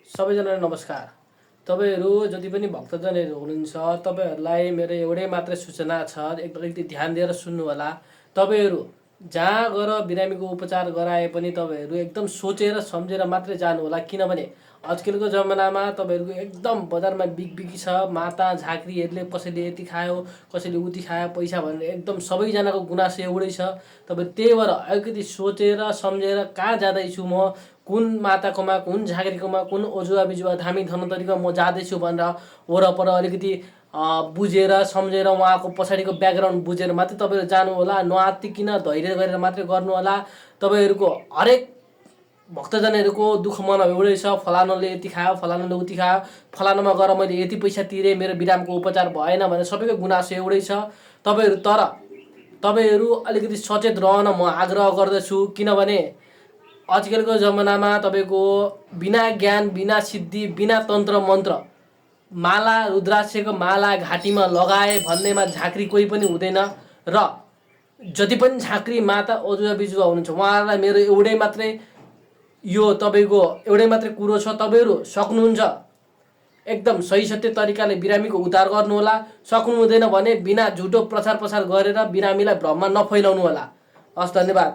सबैजनालाई नमस्कार। तपाईँहरू जति पनि भक्तजनहरू हुनुहुन्छ तपाईँहरूलाई मेरो एउटै मात्रै सूचना छ, अलिकति ध्यान दिएर सुन्नु होला। तपाईँहरू जहाँ गएर बिरामीको उपचार गराए पनि तपाईँहरू एकदम सोचेर सम्झेर मात्रै जानु होला, किनभने आजकलको जमानामा तपाईँहरूको एकदम बजारमा बिगबिगी छ। माता झाँक्रीहरूले कसैले यति खायो, कसैले उति खायो पैसा भनेर एकदम सबैजनाको गुनासो एउटै छ। तपाईँ त्यही भएर अलिकति सोचेर सम्झेर कहाँ जाँदैछु म, कुन माताकोमा, कुन झाँक्रीकोमा, कुन अजुवा बिजुवा धामी धनतरीमा म जाँदैछु भनेर वरपर अलिकति बुझेर सम्झेर उहाँको पछाडिको ब्याकग्राउन्ड बुझेर मात्रै तपाईँहरू जानु होला। नआत्तिकिन धैर्य गरेर मात्रै गर्नु होला। तपाईँहरूको हरेक भक्तजनहरूको दुःख मन एउटै छ, फलानाले यति खायो, फलानाले उति खायो, फलानामा गएर मैले यति पैसा तिरेँ, मेरो बिरामको उपचार भएन भने सबैको गुनासो एउटै छ। तपाईँहरू अलिकति सचेत रहन म आग्रह गर्दछु, किनभने आजकलको जमानामा तपाईँको बिना ज्ञान, बिना सिद्धि, बिना तन्त्र मन्त्र, माला रुद्राक्षको माला घाँटीमा लगाए भन्नेमा झाँक्री कोही पनि हुँदैन। र जति पनि झाँक्री माता अजुवा बिजुवा हुनुहुन्छ उहाँहरूलाई मेरो एउटै मात्रै कुरो छ, तपाईँहरू सक्नुहुन्छ एकदम सही सत्य तरिकाले बिरामीको उद्धार गर्नु होला। सक्नु हुँदैन भने बिना झुटो प्रचार प्रसार गरेर बिरामीलाई भ्रममा नफैलाउनु होला। हस्, धन्यवाद।